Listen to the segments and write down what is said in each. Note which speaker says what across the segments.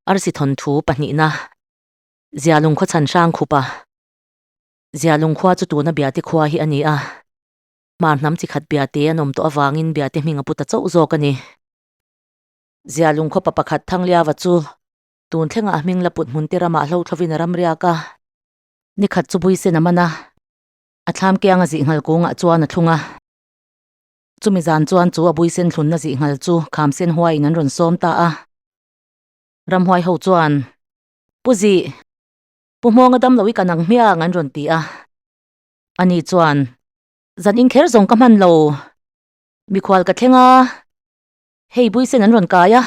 Speaker 1: Arsi thawnthu pahnihna, Zialung khaw chhan hrang khupa. Zialung khua chu tuna Biate khua hi a ni a. Hmar hnam chi khat Biate an awm tawh avangin Biate hming a pu ta chauh zawk a ni. Zialung khaw pa pakhat Thangliava chu tun thlengah a hming la put hmun te ramah hlothlawin a ram riak a. Ni khat chu Buisen a man a, a thlam kiang a zih nghal kungah chuan a thlung a. Chumi zan chuan chu a Buisen thlunna zih nghal chu Khamsen huaiin an rawn sawm ta a. Ramhuai ho chuan, Pu Zih, Pu Hmawnga dam lo i ka nang hmiang an rawn ti a. Ani chuan, Zan in kher zawng ka hman lo, mikhual ka thleng a, hei Buisen an rawn kai a,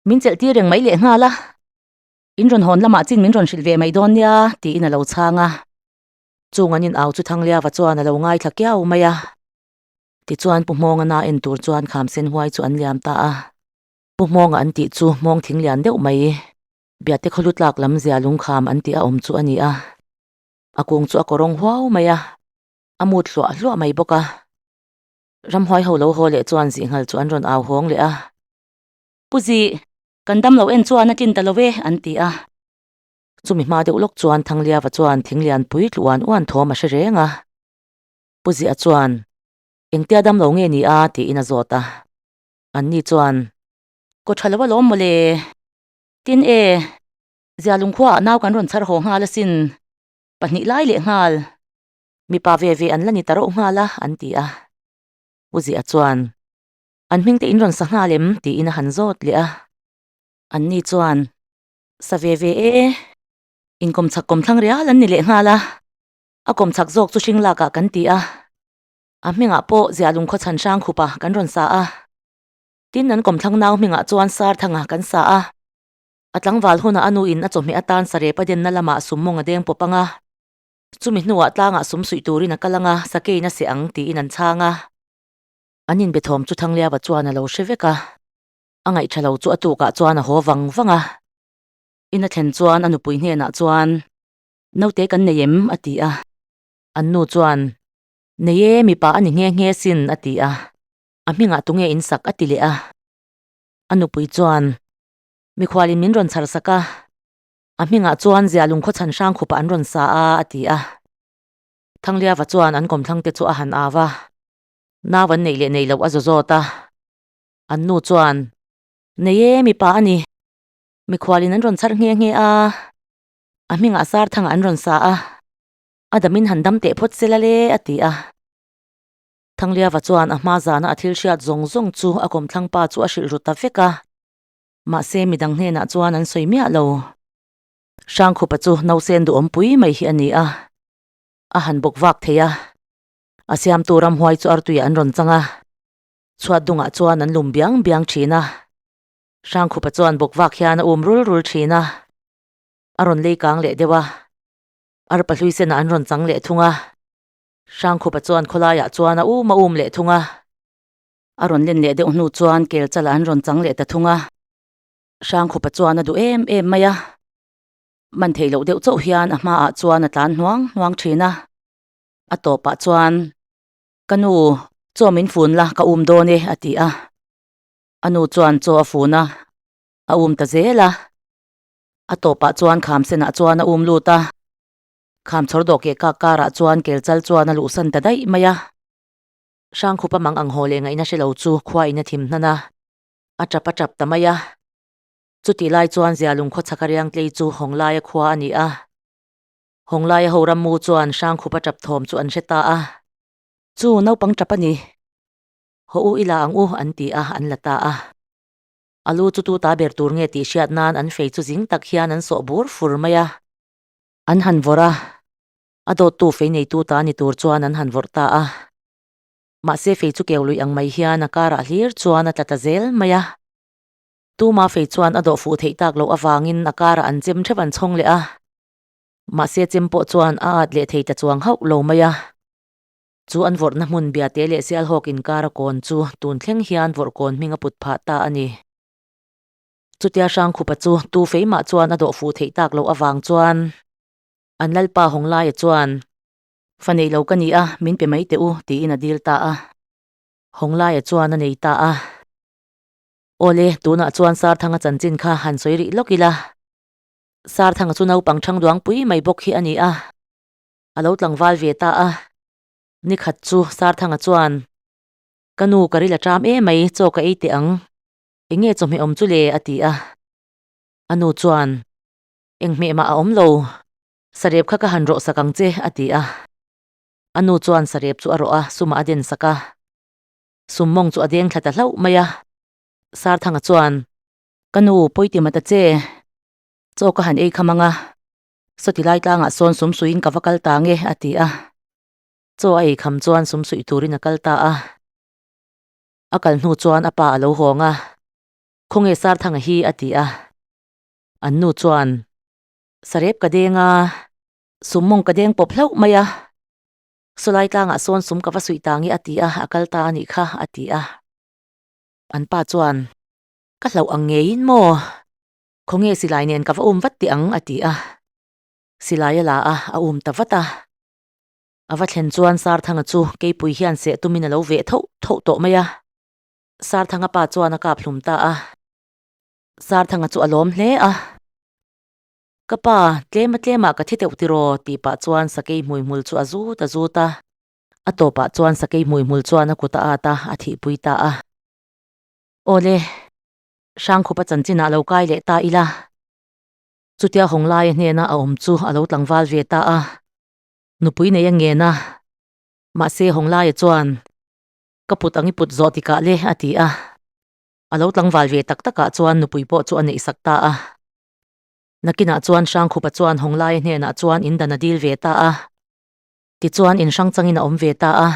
Speaker 1: min chelh tir reng mai leh nghal a, in rawn hawn lamah chin min rawn hrilh ve mai dawn nia, tiin a lo chhang a. Chung an in au chu Thangliava chuan a lo ngaithla kiau mai a. Tichuan Pu Hmawnga na en tur chuan Khamsen huai chu an liam ta a. Pu Hmawnga an tih chu Hmawng thing lian deuh mai, Biate khawlu tlak lam zia lungkham an tih a awm chu a ni a. A kung chu a kawrawng huau mai a, a mut hluah hluah mai bawk a. Ramhuai ho lo haw leh chuan Zihnghal chu an rawn au hawng leh a. Pu Zih, kan dam lo en chuan a tlin ta lo e, an ti a. Chumi hma deuh lawk chuan Thangliava chuan thing lian pui tlu uan uan thawm a hre reng a. Pu Ziah chuan, Engtia dam lo nge ni a? tiin a zawt a. Anni chuan, Kaw tha lo alawm mawle. Tin e, Zia lungkhuaah nau kan rawn chhar haw nghal asin. Pahnih lai leh nghal. Mipa ve ve an la ni ta rauh nghal a, an ti a. Pu Ziah chuan, An hming te in rawn sa nghal em? tiin a han zawt leh a. Anni chuan, Sa ve ve e, inkawmchhak kawmthlang rial an ni leh nghal a. A kawmchhak zawk chu hring lakah kan ti a, a hmingah pawh Zialung khaw chhan hrang khupa kan rawn sa a. Tin, an kawmthlang nau hmingah chuan Sarthanga kan sa a. A tlangval hunah a nuin a chawhmeh atan sarep a denna lamah sum mawng a deng pawp ang a. Chumi hnuah tlangah sum suih turin a kal ang a, sakeiin a seh ang tiin an chhang a. An inbethawm chu Thangliava chuan a lo hre vek a. A ngaihṭha lo chu a tukah chuan a haw vang vang a. In a thlen chuan a nupui hnenah chuan, Naute kan nei em? a ti a. An nu chuan, Nei e, mipa a ni nghe nghe sin, a ti a. A hmingah tunge in sak? a ti leh a. A nupui chuan, Mikhualin min rawn chhar sak a, a hmingah chuan Zialung khaw chhan hrang khupah an rawn sa a, a ti a. Thangliava chuan an kawmthlangte chu a han au a, nau an neih leh neih loh a zaw zawt a. An nu chuan, Nei e, mipa a ni. Mikhualin an rawn chhar nghe nghe a. A hmingah Sarthanga an rawn sa a, a damin han dam teh phawt se la le, a ti a. Thangliava chuan a hma zana a thil hriat zawng zawng chu a kawmthlang pa chu a hrilh ru ta vek a, mahse midang hnenah chuan an sawi miah lo. Hrangkhupa chu nausen duhawm pui mai hi a ni a, a han bawk vak thei a, a siamtu ramhuai chu artuiah an rawn chang a, chhuat dungah chuan an lum biang biang thin a. Hrangkhupa chuan bawk vak hian a um rul rul thin a. A rawn lei kang leh deuh a, arpa hlui senah an rawn chang leh thung a. Hrangkhupa chuan khawlaiah chuan a um a um leh thung a. A rawn len leh deuh hnu chuan kel chalah an rawn chang leh ta thung a. Hrangkhupa chuan a duh em em mai a. Man theih loh deuh chauh hian a hmaah chuan a tlan hnuang hnuang thin a. A tawpah chuan, Ka nu, chaw min fun la, ka um dawn e, a ti a. A nu chuan chaw a fun a, a um ta zel a. A tawpah chuan kham senah chuan a um lut a, kham chhawr dawh keh kak karah chuan kel chal chuan a luhsan ta daih mai a. Hrangkhupa mang ang haw leh ngaihna hre lo chu khua in a thim hnan a, a tap a tap ta mai a. Chutih lai chuan Zialung khaw chhaka riang tlei chu Hawnglaia khua a ni a. Hawnglaia ho rammu chuan Hrangkhupa tap thawm chu an hre ta a. Chu naupang tap a ni. Haw u ila ang u an ti a, an la ta a. A lu chu tu ta ber tur nge tih hriat nan an fei chu zing tak hian an sawh bur fur mai a. An han vawrh a, a dawttu fei neitu ta ni tur chuan an han vawrh ta a. Mahse fei chu keu lui ang mai hian a karah hlir chuan a tla ta zel mai a. Tuma fei chuan a dawh fuh theih tak loh avangin a karah an chem theuh an chhawng leh a. Mahse chem pawh chuan a at leh thei ta chuang hauh lo mai a. Chu an vawrhna hmun Biate leh Sialhawk inkara kawn chu tun thleng hian vawrh kawn hming a put phah ta a ni. Chutia Hrangkhupa chu tu feimah chuan a dawh fuh theih tak loh avang chuan an lalpa Hawnglaia chuan, Fa nei lo ka ni a, min pe mai teh u, tiin a dil ta a. Hawnglaia chuan a nei ta a. Awle, tunah chuan Sarthanga chanchin kha han sawi rih lawk ila. Sarthanga chu naupang thang duang pui mai bawk hi a ni a, a lo tlangval ve ta a. Nikhat chu Sarthanga chuan, Ka nu ka ril a ṭam em mai, chaw ka ei teh ang. Enge chawhmeh awm chu le? a ti a. A nu chuan, Eng hmeh mah a awm lo, sarep kha ka han rawh sak ang che, a ti a. A nu chuan sarep chu a rawh a, sumah a den sak a. Sum mawng chu a deng thla ta hlauh mai a. Sarthanga chuan, Ka nu, pawi ti mata che, chaw ka han ei kham ang a, sawti lai tlangah sawn sum suiin ka va kal ta nge, a ti a. Chaw a ei kham chuan sum suih turin a kal ta a. A kal hnu chuan a pa a lo hawng a, Khawnge Sarthanga hi? a ti a. An nu chuan, Sarep ka deng a, sum mawng ka deng pawp hlauh mai a. Sawlai tlangah sawn sum ka va suih ta nge a ti a, a kal ta a nih kha, a ti a. An pa chuan, Ka hlauh ang ngeiin maw? Khawnge silai nen ka va um vat teh ang, a ti a. Silai a la a, a um ta vat a. A va thlen chuan Sarthanga chu keipui hian seh tumin a lo veh thoh thoh tawh mai a. Sarthanga pa chuan a kap hlum ta a. Sarthanga chu a lawm hle a. Ka pa, tlema tlemah ka thi teuh tiraw? tih pah chuan sakei hmuihmul chu a zut a zut a. A tawpah chuan sakei hmuihmul chuan a kut a at a, a thihpui ta a. Awle, Hrangkhupa chanchinah lo kai leh ta ila. Chutia Hawnglaia hnena a awm chu a lo tlangval ve ta a. Nupui nei a ngen a, mahse Hawnglaia chuan, Ka put ang i put zawh tikah le, a ti a. A lo tlangval ve tak takah chuan nupui pawh chu a neihsak ta a. Nakinah chuan Hrangkhupa chuan Hawnglaia hnenah chuan in dan a dil ve ta a. Tichuan in hrang changin a awm ve ta a.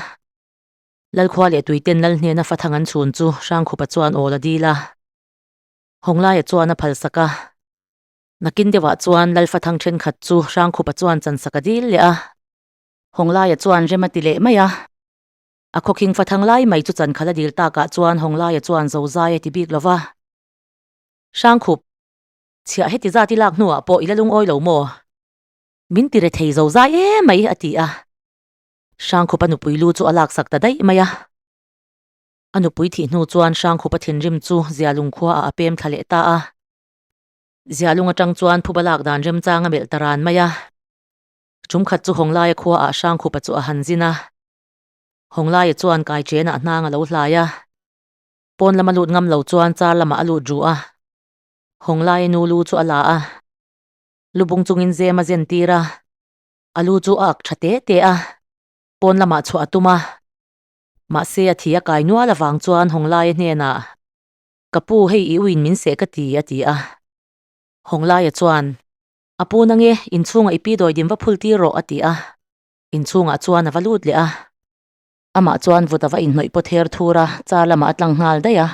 Speaker 1: Lalkhua leh tuiten lal hnena fathang an chhun chu Hrangkhupa chuan awl a dil a. Hawnglaia chuan a phalsak a. Nakin deuhah chuan Lal fathang thenkhat chu Hrangkhupa chuan chansak a dil leh a. Hawnglaia chuan rem a ti leh mai a. A khawkhing fathang lai mai chu chankhal a dil takah chuan Hawnglaia chuan zozai a ti bik lo va. Hrangkhup, chhiah heti zat i lak hnuah pawh i la lungawi lo maw? Min ti rethei zozai em mai, a ti a. Hrangkhupa nupui lu chu a laksak ta daih mai a. A nupui thih hnu chuan Hrangkhupa thinrim chu Zialung khuaah a pem thla leh ta a. Zialung atang chuan phuba lak dan remchang a melh ta ran mai a. Tumkhat chu Hawnglaia khuaah Hrangkhupa chu a han zin a. Hawnglaia chuan kai chenah hnang a lo hlai a. Pawn lama lut ngam lo chuan car lamah a lut ruh a. Hawnglaia nu lu chu a la a. Lubung chungin zem a zen tir a. A lu chu a ak tha te te a. Pawn lamah chhuah a tum a. Mahse a thi a kai nual avang chuan Hawnglaia hnenah, Ka pu, hei i uin min seh ka ti, a ti a. Hawnglaia chuan, A pu nange, inchhungah i pi dawidim va phul tir rawh, a ti a. Inchhungah chuan a va lut leh a. Amah chuan vut a va inhnawih pawt her thur a, car lamah a tlang nghal daih a.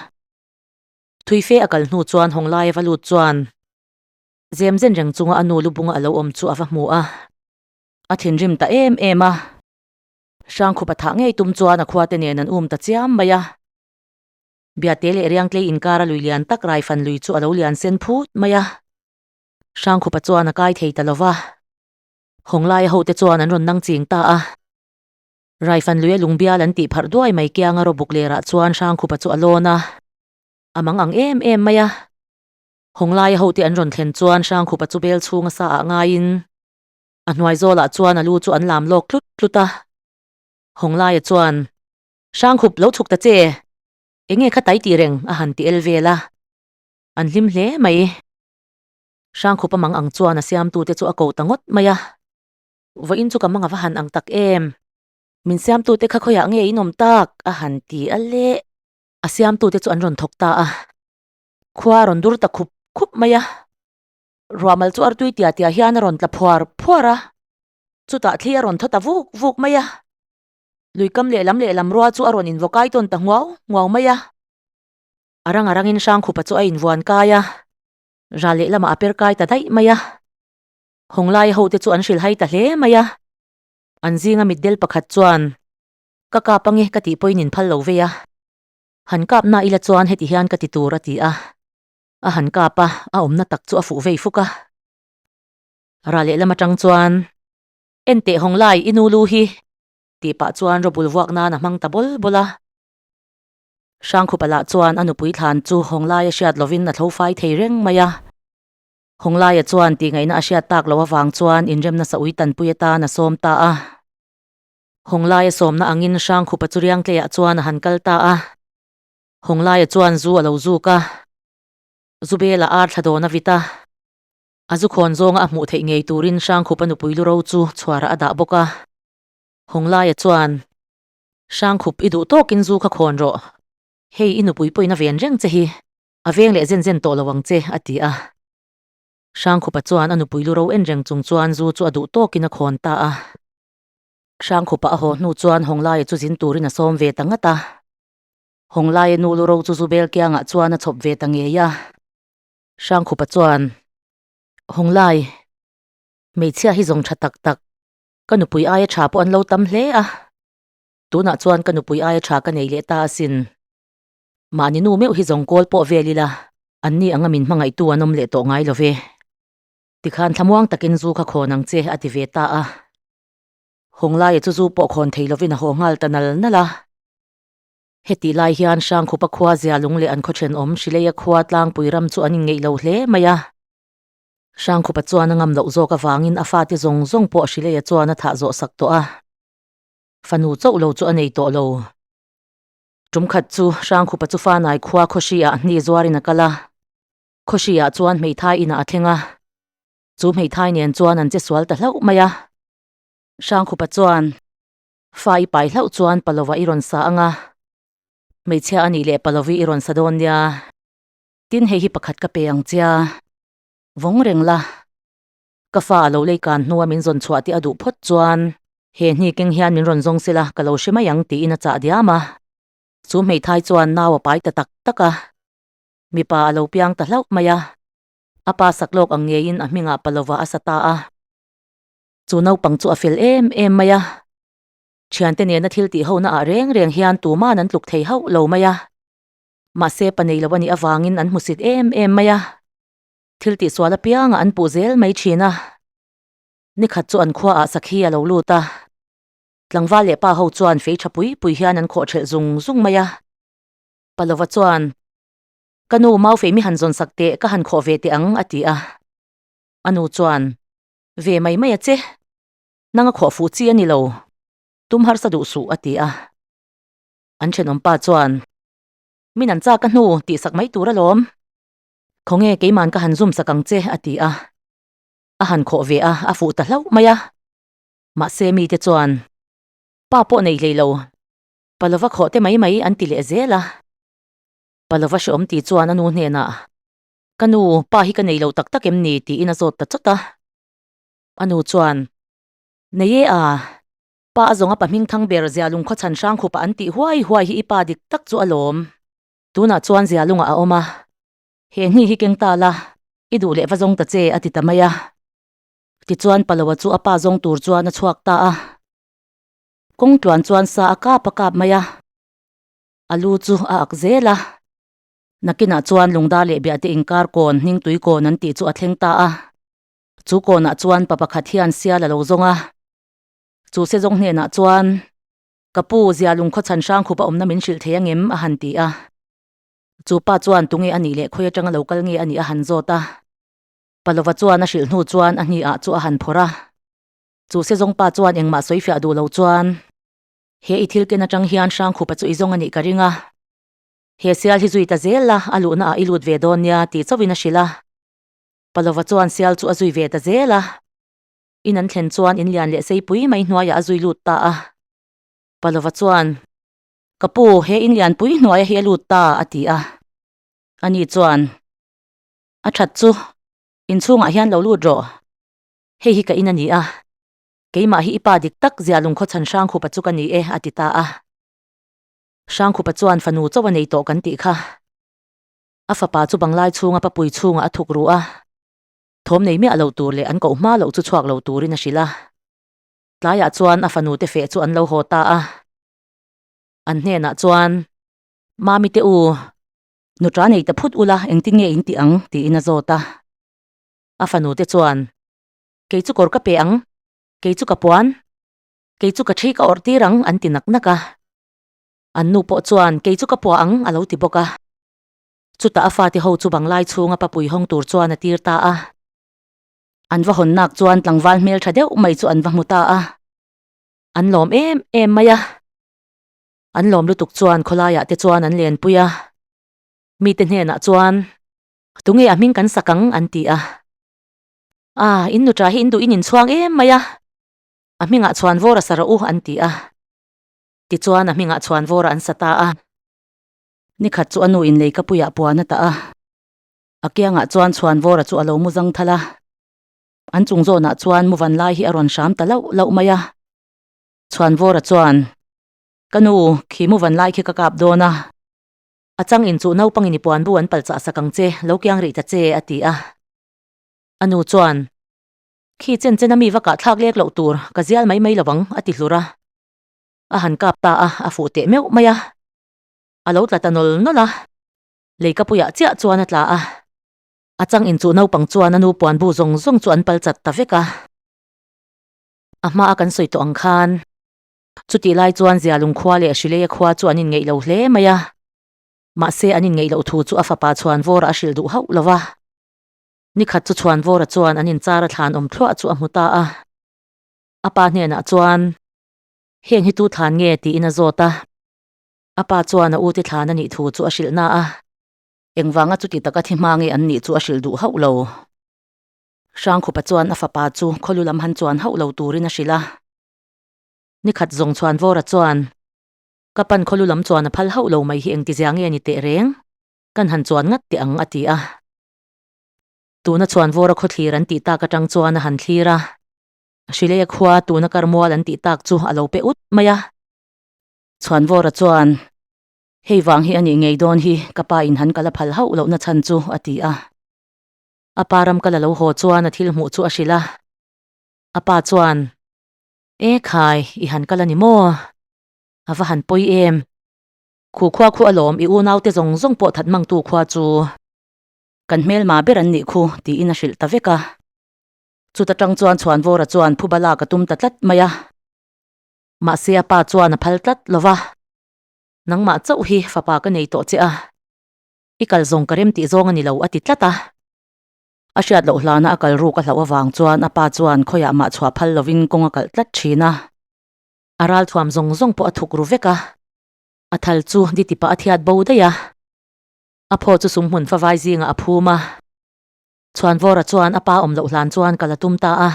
Speaker 1: Thui fe a kal hnu chuan Hawnglaia va lut chuan zem zen reng chunga a nu lu bunga a lo awm chu a va hmu a. A thinrim ta em em a. Hrangkhupa thah ngei tum chuan a khuate nen an um ta chiam mai a. Biate leh Riangtlei inkara lui lian tak Raifan lui chu a lo lian sen phut mai a. Hrangkhupa chuan a kai thei ta lo va. Hawnglaia hote chuan an rawn nang ching ta a. Raifan luia lungbial an tih pharh duai mai kianga rawbuk lerah chuan Hrangkhupa chu a lawn a. A mang ang em em mai a. Hawnglaia hote an rawn thlen chuan Hrangkhupa chu bel chhunga sa ah ngaiin a hnuai zawlah chuan a lu chu an lam lawk tlut tlut a. Hawnglaia chuan, Hrangkhup lo chhuk ta che! Enge kha tai tih reng a han ti el vel a. An hlim hle mai. Hrangkhupa mang ang chuan a siamtute chu a ko ta ngawt mai a. Vawiin chu ka mang a va han ang tak em? Min siamtute kha khawiah nge in awm tak? a han ti a le. A siamtute chu an rawn thawk ta a. Khua a rawn dur ta khup khup mai a. Ruahmal chu artui tia tia hian a rawn tla phuar phuar a. Chutah thli a rawn thaw ta vuk vuk mai a. Luikam lehlam lehlam rua chu a rawn invaw kai tawn ta nguau nguau mai a. A rang a rangin Hrangkhupa chu a invuan kai a. Ral lehlamah a per kai ta daih mai a. Hawnglaia hote chu an hrilhhai ta hle mai a. An zinga mitdel pakhat chuan, Ka kap ange ka tih pawhin in phal lo vei a. Han kap na ila chuan heti hian ka ti tur a ti a. A han kap a, a awmna tak chu a fuh vei fuk a. Ral lehlam atang chuan, En teh Hawnglai, i nu lu hi! tih pah chuan rawbul vuak nan a hmang ta bawl bawl a. Hrangkhupa lah chuan a nupui thlan chu Hawnglaia hriat lovin a tho fai thei reng mai a. Hawnglaia chuan tihngaihna a hriat tak loh avang chuan inremna sa ui tanpui atan a sawm ta a. Hawnglaia sawmna angin Hrangkhupa chu Riangtleiah chuan a han kal ta a. Hawnglaia chuan zu a lo zuk a. Zubela ar thla dawn a vit a. A zu khawn zawnga a hmuh theih ngei turin Hrangkhupa nupui lu ro chu chhuarah a dah bawk a. Hawnglaia chuan, Hrangkhup i duh tawkin zu kha khawn rawh. Hei i nupui pawhin a ven reng che hi. A veng leh zen zen tawh lo ang che, a ti a. Hrangkhupa chuan a nupui lu ro en reng chung chuan zu chu a duh tawkin a khawn ta a. Hrangkhupa a haw hnu chuan Hawnglaia chu zin turin a sawm ve ta ngat a. Hawnglaia nu lu ro chu zu bel kiangah chuan a chhawp ve ta ngei a. Hrangkhupa chuan, Hawnglai, hmeichhia hi zawng tha tak tak, ka nupui aia tha pawh an lo tam hle a. Tunah chuan ka nupui aia tha ka nei leh ta asin. Mahni nu meuh hi zawng kawl pawh vel ila, anni anga min hmangaihtu an awm leh tawh ngai lo ve. Tikhan thlamuang takin zu kha khawn ang che, a ti ve ta a. Hawnglaia chu zu pawh khawn thei lovin a haw nghal ta nal nal a. Hetih lai hian Hrangkhupa khua Zialung leh an khaw thenawm Hrileia khua tlangpui ram chu an inngeih lo hle mai a. Hrangkhupa chuan a ngam loh zawk avangin a fate zawng zawng pawh Hrileia chuan a thah zawh sak tawh a. Fanu chauh lo chu a nei tawh lo. Tum khat chu Hrangkhupa chu Fanai khua Khawhri-ah hni zuarin a kal a. Khawhri-ah chuan hmeithai inah a thleng a. Chu hmeithai nen chuan an che sual ta hlauh mai a. Hrangkhupa chuan. Fa i pai hlauh chuan Palova i rawn sa ang a, hmeichhia a nih leh Palovi i rawn sa dawn nia. Tin hei hi pakhat ka pe ang chia, vawng reng la. Ka fa a lo lei kan hnua min zawn chhuah tih a duh phawt chuan he hni keng hian min rawn zawng sela ka lo hre mai ang tiin a chah diam a. Chu hmeithai chuan nau a pai ta tak tak a, mipa a lo piang ta hlauh mai a, a pa sak lawk ang ngeiin a hmingah Palova a sa ta a. Chu naupang chu a fel em em mai a, thiante nena thil tih hona ah reng reng hian tuman an tluk thei hauh lo mai a. Mahse pa nei lo a nih avangin an hmusit em em mai a, thil tih sual apiangah an puh zel mai thin a. Nikhat chu an khua ah sakhi a lo lut a, tlangval leh pa ho chuan fei tha pui pui hian an khawh thelh zung zung mai a. Palova chuan, Ka nu mau fei mi han zawn sak teh ka han khawh ve teh ang a ti a. A nu chuan, Ve mai mai a che. Nang a khawh fuh chi a ni lo. Tum harsa duh suh a ti a. An thenawm pa chuan, Min an chak a hnu tih sak mai tur alawm. Khawnge keiman ka han zum sak ang che a ti a. A han khawh ve a, a fuh ta hlauh mai a. Mahse mite chuan, Pa pawh nei hlei lo. Palova khawh te mai mai an ti leh zel a. Palova hreawm ti chuan a nu hnenah, Ka nu, pa hi ka nei lo tak tak em ni? tiin a zawt ta chawt a. A nu chuan, Nei e a, pa a zawnga pa hming thang ber Zialung khawchhan hrangkhupa an tih huai huai hi i pa dik tak chu a lawm. Tunah chuan Zialungah a awm a, he hni hi keng ta la, i duh leh va zawng ta che, a ti ta mai a. Tichuan Paloa chu a pa zawng tur chuan a chhuak ta a. Kawng tluan chuan sa a kap a kap mai a, a lu chu a ak zel a. Nakinah chuan Lungda leh Biahte inkar kawn Hningtui kawn an tih chu a thleng ta a. Chu kawnah chuan pa pakhat hian sial a lo zawng a. Chu sezawng hnenah chuan, Ka pu, zia lungkhaw chhan hrang khup a awmna min hrilh thei angem? a han ti a. Chu pa chuan tunge a nih leh khawi atanga lo kal nge a nih a han zawt a. Palova chuan a hrilh hnu chuan a hniah chu a han phawrh a. Chu sezawng pa chuan engmah sawifiah duh lo chuan, He i thil ken atang hian hrang khupa chu i zawng a nih ka ring a. He sial hi zui ta zel la, a luhna ah i lut ve dawn nia tih chauhin a hrilh a. Palova chuan sial chu a zui ve ta zel a. In an thlen chuan in lian leh seipui mai hnuaiah a zui lut ta a. Palova chuan, Ka pu, he in lian pui hnuaia hi a lut ta, a ti a. Ani chuan, A that chu, inchhungah hian lo lut rawh. Hei hi ka in a ni a. Keimah hi i pa dik tak zia lungkhaw chhan hrang khupa chu ka ni e, a ti ta a. Hrangkhupa chuan fanu chauh a nei tawh kan tih kha. A fapa chu banglai chhunga papui chhungah a thuk ruh a. Thawm nei miah loh tur leh an koh hma loh chu chhuak lo turin a hrilh a. Tlaiah chuan a fanu te feh chu an lo haw ta a. An hnenah chuan, Mami te u, nuṭa nei ta phut ula engtin nge in tih ang? tiin a zawt a. A fanu te chuan, Kei chu kawr ka pe ang, kei chu ka puan, kei chu ka ṭhi ka awrh tir ang an ti nak nak a. An nu pawh chuan, Kei chu ka pua ang, a lo ti bawk a. Chutah a fate ho chu banglai chhunga papui hawng tur chuan a tir ta a. An va hawn nak chuan tlangval hmel tha deuh mai chu an va hmu ta a. An lawm em em mai a. An lawm lutuk chuan khawlaiah te chuan an lenpui a. Mite hnenah chuan, Tunge a hming kan sak ang? an ti a. A, in nuṭa hi in duh in inchhuang em mai a. A hmingah chhuanvawr a sa rawh u, an ti a. Tichuan a hmingah chhuanvawr an sa ta a. Nikhat chu a nu in leikapuiah puan a tah a. A kiangah chuan chhuanvawra chu a lo mu zang thal a. An chung zawnah chuan mu van lai hi a rawn hram ta lauh lauh mai a. Chhuanvawra chuan, Ka nu, khi mu van lai khi ka kap dawn a. A chang in chu naupangin i puan bu an pal chah sak ang che, lo kiang rih ta che, a ti a. A nu chuan, Khi chen chen a mi va kah thlak lek loh tur, ka zial mai mai lo ang, a ti hlur a. A han kap ta a, a fuh teh meuh mai a. A lo tla ta nawl nawl a. Leikapuiah chiah chuan a tla a. A chang in chu naupang chuan a nu puan bu zawng zawng chu an pal chat ta vek a. A hma a kan sawi tawh ang khan chutih lai chuan Zialung khua leh Hrileia khua chu an inngeih lo hle mai a. Mahse an inngeih loh thu chu a fapa Chhuanvawra a hrilh duh hauh lo va. Nikhat chu Chhuanvawra chuan an inchar a thlan awm thluah chu a hmu ta a. A pa hnenah chuan, Heng hi tu thlan nge? tiin a zawt a. A pa chuan a ute thlan a nih thu chu a hrilh na a. Engvanga chuti taka thi hma nge an nih chu a hrilh duh hauh lo. Hrangkhupa chuan a fapa chu khawlu lam han chuan hauh lo turin a hrilh a. Nikhat zawng Chhuanvawra chuan, Ka pan khawlu lam chuan a phal hauh lo mai hi engtizia nge ni teh reng? Kan han chuan ngat teh ang a ti a. Tuna Chhuanvawra khawthlir an tih tak atang chuan a han thlir a. Hrileia khua tuna karmual an tih tak chu a lo pe ut mai a. Chhuanvawra chuan, Hei vang hi a nih ngei dawn hi, ka pa in han kal a phal hauh lohna chhan chu, a ti a. A pa ram kal a lo haw chuan a thil hmuh chu a hrilh a. A pa chuan, E khai, i han kal a ni maw? A va han pawi em? Khu khua khu alawm, i unaute zawng zawng pawh that mangtu khua chu. Kan hmelma ber an nih khu, tiin a hrilh ta vek a. Chuta tang chuan Chhuanvawra chuan phuba lak a tum ta tlat mai a. Mahse a pa chuan a phal tlat lo va. Nangmah chauh hi fapa ka nei tawh che a, i kal zawng ka rem tih zawng a ni lo a ti tlat a. A hriat loh hlana a kal ruk a hlauh avang chuan a pa chuan khawiah mah chhuah phal lovin kawng a kalh tlat thin a. A ral thuam zawng zawng pawh a thuk ru vek a. A thal chu ditipah a thiat bo daih a. A phaw chu sumhmun favai zingah a phum a. Chhuanvawra chuan a pa awm loh hlan chuan kal a tum ta a.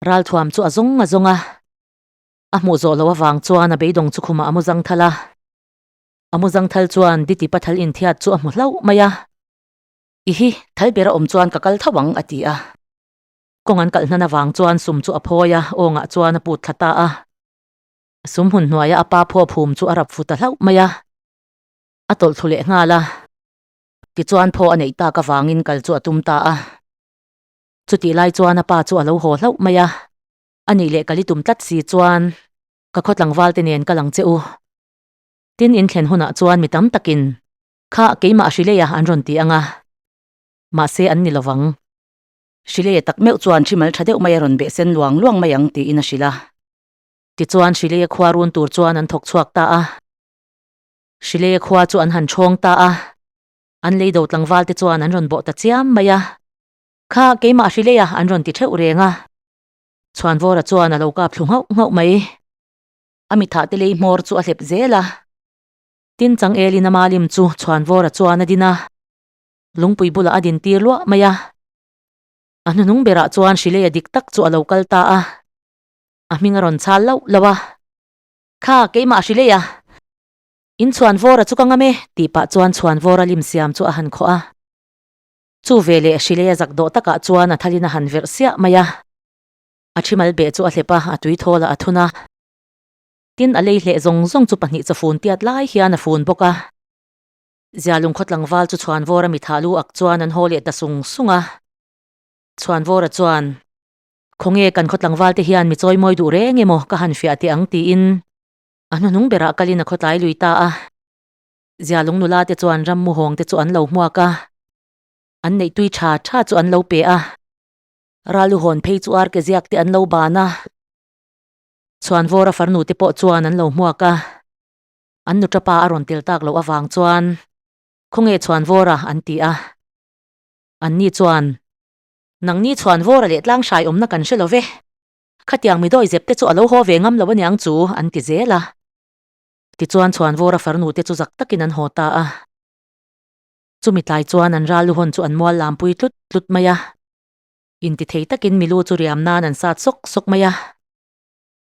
Speaker 1: Ralthuam chu a zawng a zawng a. A hmuh zawh loh avang chuan a beidawng chu khumah a mu zang thal a. A mu zang thal chuan Diti pathal inthiat chu a hmu hlauh mai a. I hi, thal ber a awm chuan ka kal tho ang, a ti a. Kawng an kalh hnan avang chuan sum chu a phawi a, awngah chuan a put thla ta a. Sum hmun hnuaia a pa phaw phum chu a rap fu ta hlauh mai a. A tawlh thlu leh nghal a. Tichuan phaw a neih tak avangin kal chu a tum ta a. Chutih lai chuan a pa chu a lo haw hlauh mai a, A nih leh ka li tum tlat si chuan ka khaw tlangval te nen ka lang che u. Tin in thlen hunah chuan mi tam takin kha keimah Hrileia an rawn ti ang a, mahse an ni lovang. Hrileia tak meuh chuan thimal tha deuh mai a rawn beh sen luang luang mai ang tiin a hrilh a. Tichuan Hrileia khua run tur chuan an thawk chhuak ta a. Hrileia khua chu an han chhawng ta a, an leido tlangval te chuan an rawn bawh ta chiam mai a. Kha keimah Hrileia an rawn ti theuh reng a. Chhuanvawra chuan a lo kap thlu nghauh nghauh mai. A mithah te lei hmawr chu a hlep zel a. Tin chang elin a malim chu Chhuanvawra chuan a din a. Lungpui bulah a din tir luah mai a. A hnuhnung berah chuan Hrileia dik tak chu a lo kal ta a. A hming a rawn chhal lauh lauh a. Kha keimah Hrileia. In Chhuanvawra chu ka ngam e tih pah chuan Chhuanvawra lim siam chu a han khawh a. Chu veleh Hrileia zak dawh takah chuan a thalin a han verh siah mai a. A thimal beh chu a hlep a, a tui thawl a a thun a. Tin, a lei hleh zawng zawng chu pahnih chawfun tiat lai hian a fun bawk a. Zialung khaw tlangval chu Chhuanvawra mitha lu ak chuan an haw leh ta sung sung a. Chhuanvawra chuan, Khawnge kan khaw tlangval te hian mi chawimawi duh reng emaw ka han fiah teh ang tiin a hnuhnung berah kalin a khawtlai lui ta a. Zialung nula te chuan ram muhawng te chu an lo hmuak a, an neih tui tha tha chu an lo pe a. Raluhawn phei chu ar ke ziak te an lo ban a. Chhuanvawra farnu te pawh chuan an lo hmuak a. An nuṭa pa a rawn tel tak loh avang chuan, Khawnge Chhuanvawra? an ti a. Anni chuan, Nangni Chhuanvawra leh tlanghrai awmna kan hre lo ve. Khatiang mi dawi zep te chu a lo haw ve ngam lo aniang chu, an ti zel a. Tichuan Chhuanvawra farnu te chu zak takin an haw ta a. Chumi tlai chuan an ral luhawn chu an mual lampui tlut tlut mai a. Intithei takin milu chu riam nan an sat sawk sawk mai a.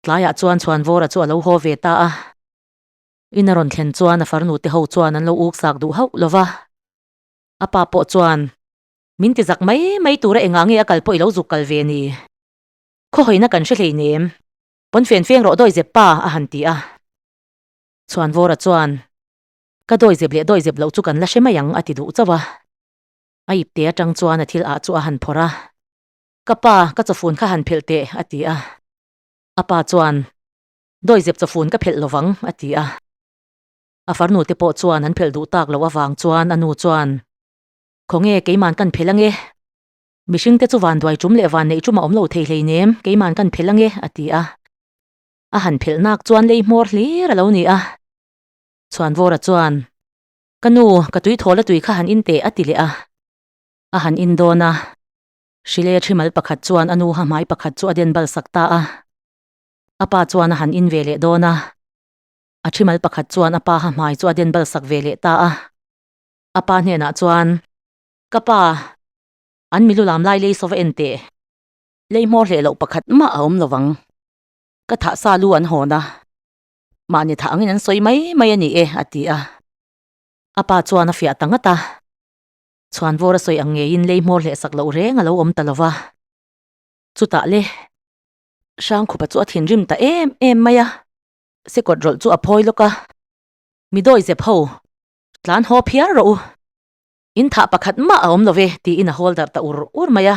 Speaker 1: Tlaiah chuan Chhuanvawra chu a lo haw ve ta a. In a rawn thlen chuan a farnu te ho chuan an lo uk sak duh hauh lo va. A pa pawh chuan, Min ti zak mai mai tura engah nge a kal pawh i lo zuk kal ve ni? Khawhawina kan hre hleinem. Pawn fen feng rawh dawi zep pa, a han ti a. Chhuanvawra chuan, Ka dawi zep leh dawi zep loh chu kan la hre mai ang, a ti duh chauh a. A ipte atang chuan a thil ah chu a han phawrh a. Ka pa, ka chawfun kha han phelh teh, a ti a. A pa chuan, Dawi zep chawfun ka phelh lovang, a ti a. A farnu te pawh chuan an phelh duh tak loh avang chuan a nu chuan, Khawnge keiman kan phelh ange? Mihring te chu van duai tum leh van neih tum a awm lo thei hleinem, keiman kan phelh ange, a ti a. A han phelh nak chuan lei hmawr hlir a lo ni a. Chhuanvawra chuan, Ka nu, ka tui thawl a tui kha han in teh, a ti leh a. A han in dawn a. Hrile thimal pakhat chuan a nu ha hmai pakhat chu a den bal sak ta a. A pa chuan a han in ve leh dawn a. A thimal pakhat chuan a pa ha hmai chu a den bal sak ve leh ta a. A pa hnenah chuan, Ka pa, an milu lam lai lei sawva en teh. Lei hmawr hleh loh pakhat mah a awm lovang. Ka thah sa lu an hawn a. Mahni thah angin an sawi mai mai a ni e, a ti a. A pa chuan a fiah ta ngat a. Chhuanvawr a sawi ang ngeiin lei hmawr hleh sak loh reng a lo awm ta lo va. Chutah le, Hrangkhupa chu a thinrim ta em em mai a. Sekawt rawlh chu a phawi lawk a. Mi dawi zep ho, tlan haw phiar rawh u. In thah pakhat mah a awm lo ve, tiin a hawl darh ta ur ur mai a.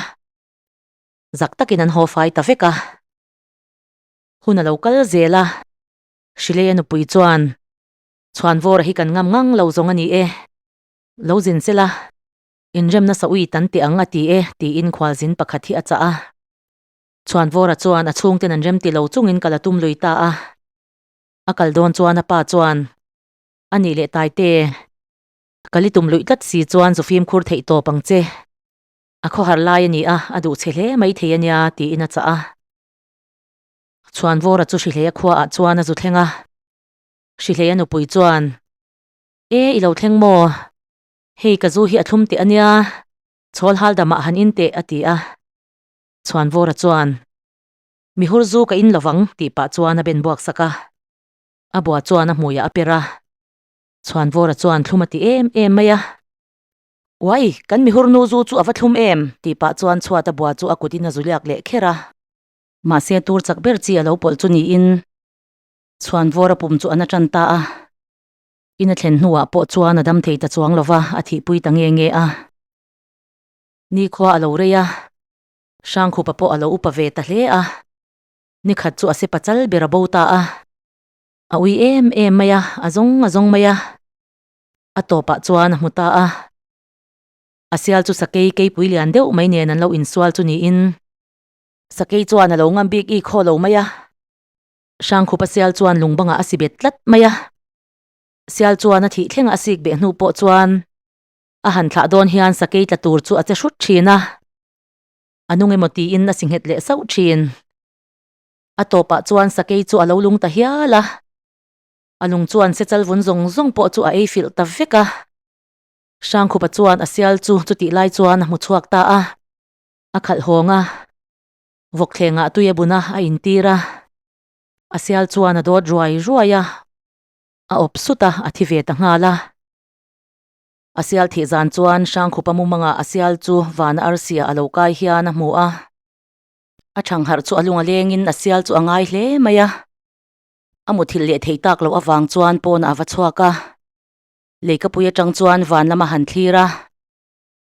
Speaker 1: Zak takin an haw fai ta vek a. Hun a lo kal zel a, Hrileia nupui chuan, Chhuanvawra hi kan ngam ngang lo zawng a ni e. Lo zin se la, inremna sa ui tan teh ang a ti e, tiin khualzin pakhat hi a chah a. Chhuanvawra chuan a chhungten an remti lo chungin kal a tum lui ta a. A kal dawn chuan a pa chuan, A nih leh Taite, kal i tum luih tlat si chuan zu fimkhur theih tawp ang che. A khawhar lai a ni a, a duh chhe hle mai thei a nia, tiin a chah a. Chhuanvawra chu Hrihleia khuaah chuan a zu thleng a. Hrihleia nupui chuan, E, i lo thleng maw? Hei ka zu hi a thlum teh a nia, chhawl hal damah han in teh, a ti a. Chhuanvawra chuan, Mi hur zu ka in lovang, tih pah chuan a ben buak sak a. A bua chuan a hmuiah a per a. Chhuanvawra chuan thlum a ti em em mai a. Uai, kan mihur nu zu chu a va thlum em? tih pah chuan chhuat a bua chu a kutin a zu liak leh kher a. Mahse tur chak ber chi a lo pawlh chu niin Chhuanvawra pum chu an a tan ta a. In a thlen hnuah pawh chuan a dam thei ta chuang lova, a thihpui ta nge nge a. Nikhua a lo rei a, Hrangkhupa pawh a lo upa ve ta hle a. Nikhat chu a sepa chal ber a bo ta a. A ui em em mai a, a zawng a zawng mai a. A tawpah chuan a hmu ta a. A sial chu sakei keipui lian deuh mai nen an lo insual chu niin sakei chuan a lo ngam bik i khaw lo mai a. Hrangkhupa sial chuan lung bangah a si bet tlat mai a. Sial chuan a thih thlengah a sik beh hnu pawh chuan a han thlah dawn hian sakei tla tur chu a che hrut thin a. A nung emaw tiin a si nghet leh sauh thin. A tawpah chuan sakei chu a lo lung ta hial a. A lung chuan sechal vun zawng zawng pawh chu a ei filh ta vek a. Hrangkhupa chuan a sial chu chutih lai chuan a hmu chhuak ta a. A khalh hawng a. Vawkthlengah tui a bun a, a intir a. A sial chuan a dawt ruai ruai a. A awp sut a, a thi ve ta nghal a. A sial thih zan chuan Hrangkhupa mumangah a sial chu vana arsia a lo kai hian a hmu a. A thangharh chu a lung a lengin a sial chu a ngai hle mai a. A muthilh leh thei tak loh avang chuan pawnah a va chhuak a. Leikapui atang chuan van lam a han thlir a.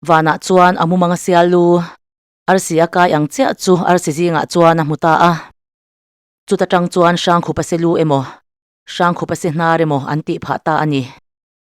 Speaker 1: Vanah chuan a mumang a sial lu. Arsi a kai ang chiah chu arsi zingah chuan a hmu ta a. Chuta tang chuan Hrangkhupa se lu emaw, Hrangkhupa se hnar emaw an tih phah ta a ni.